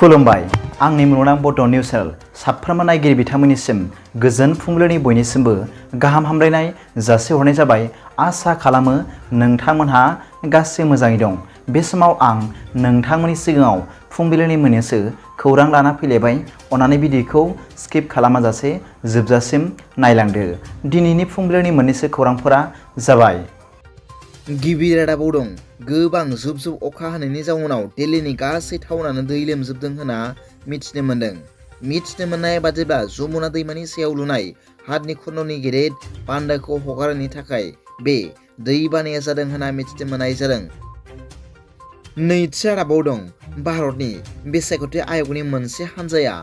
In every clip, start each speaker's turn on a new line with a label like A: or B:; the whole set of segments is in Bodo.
A: खुलुमबाय आंनि मुलुगनां बड' निउस चेनेल साफ्रोमबो नायगिरि बिथांमोननिसिम गोजोन फुंबिलिनि बयनिसिमबो गाहाम हामलायनाय जासिहरनाय जाबाय। आसा खालामो नोंथांमोनहा गासै मोजाङै दं। बे समाव आं नोंथांमोननि सिगाङाव फुंबिलिनि मोननैसो खौरां लाना फैलायबाय। अन्नानै भिडिअखौ स्किप खालामाजासे जोबजासिम नायलांदो। दिनैनि फुंबिलिनि मोननैसो खौरांफोरा जाबाय। गिबि रादाबाव दं गोबां जुब जुब अखा हानायनि जाउनाव दिल्लीनि गासै टाउनानो दै लोमजोबदों होनना मिथिनो मोन्दों। मिथिनो मोननाय बादिब्ला जमुना दैमानि सायाव लुनाय हाथनि खन्डनि गेदेर बान्दोखौ हगारनायनि थाखाय बे दै बानाया जादों होनना मिथिनो मोननाय जादों। नैथि रादाबाव दं भारतनि बिसायख'थि आय'गनि मोनसे हान्जाया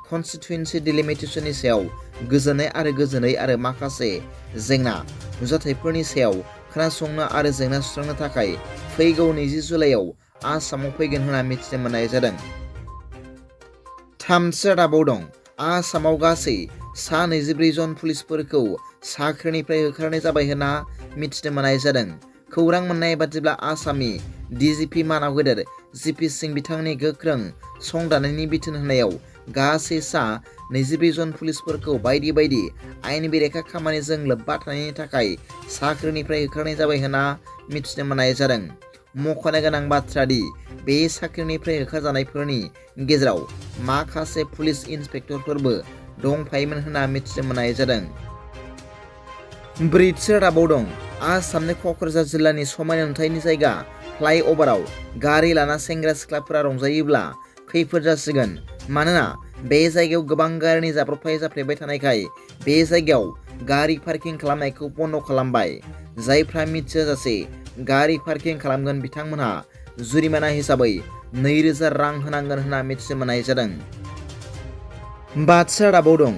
A: कन्स्टिट्युएन्सि डिलिमिटेशननि सायाव गोजोनै आरो माखासे जेंना नुजाथायफोरनि सायाव खोनासंनो आरो जेंना सुस्रांनो थाखाय फैगौ 20 जुलाइआव आसामाव फैगोन होनना मिथिनो मोननाय जादों। थामथि रादाबाव दं आसामाव गासै सा 24 जन पुलिसफोरखौ साख्रिनिफ्राय होखारनाय जाबाय होनना मिथिनो मोननाय जादों। खौरां मोननाय बादिब्ला आसामनि DGP मानाव गेदेर जिपि सिं बिथांनि गोख्रों संदाननायनि बिथोन होनायाव गासै सा 24 जन पुलिसफोरखौ बायदि आयेन बेरेखा खामानिजों लोब्बा थानायनि थाखाय साख्रिनिफ्राय होखारनाय जाबाय होनना मिथिनो मोननाय जादों। मख'नो गोनां बाथ्रा दि बे साख्रिनिफ्राय होखारजानायफोरनि गेजेराव माखासे पुलिस इन्सपेक्टरफोरबो दंफायोमोन होनना मिथिनो मोननाय जादों। ब्रैथि रादाबाव दं आसामनि क'क्राझार जिल्लानि समायना नुथायनि जायगा फ्लाइअभाराव गारि लाना सेंग्रा सिख्लाफोरा रंजायोब्ला खैफोद जासिगोन। मानोना बे जायगायाव गोबां गारिनि जाब्रबथाय जाफ्लेबाय थानायखाय बे जायगायाव गारि पार्किं खालामनायखौ बन्द' खालामबाय। जायफ्रा मिथियाजासे गारि पार्किं खालामगोन बिथांमोनहा जुरिमाना हिसाबै 2000 रां होनांगोन होनना मिथिनो मोननाय जादों। बाथि रादाबाव दं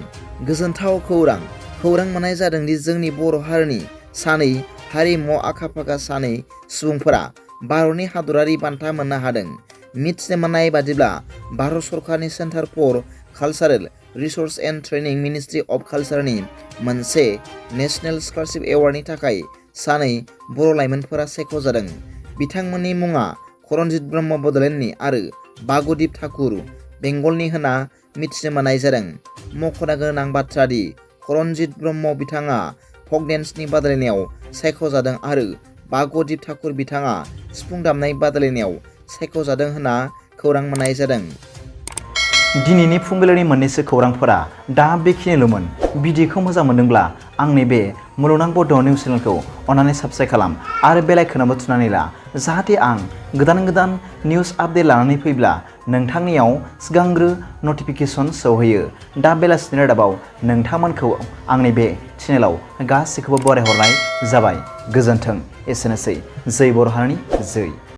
A: गोजोनथाव खौरां मोननाय जादों दि जोंनि बर' हारिनि सानै हारिमुआव आखा-फाखा सानै सुबुंफोरा भारतनि हादरारि बान्था मोननो हादों। मिथिनो मोननाय बादिब्ला भारत सरकारनि centre for cultural research and training ministry of कालचारनि मोनसे नेशनेल स्कलारशिप एवार्डनि थाखाय सानै बर' लाइमोनफोरा सायख'जादों। बिथांमोननि मुङा करनजित ब्रह्म बड'लेण्डनि आरो बागुदीप ठाकुर बेंगलनि होनना मिथिनो मोननाय जादों। मख'नो गोनां बाथ्रा दि करनजित ब्रह्म बिथाङा फक डेन्सनि बादायलायनायाव सायख'जादों आरो बागुदीप ठाकुर बिथाङा सिफुं दामनाय बादायलायनायाव सायख'जादों होनना खौरां मोननाय जादों। दिनैनि फुंबिलिनि मोननैसो खौरांफोरा दा बेखिनिल'मोन। भिडिअखौ मोजां मोनदोंब्ला आंनि बे मुलुगनां बड' निउस चेनेलखौ अन्नानै साबस्क्राइब खालाम आरो बेल आइकनआवबो थुनानै ला, जाहाथे आं गोदान निउस आपडेट लानानै फैब्ला नोंथांनियाव सिगांग्रो नटिफिकेसन सौहैयो। दा बेलासिनि रादाबाव नोंथांमोनखौ आंनि बे चेनेलाव गासैखौबो बरायहरनाय जाबाय। गोजोन्थों। एसेनोसै। जै बर' हारिनि जै।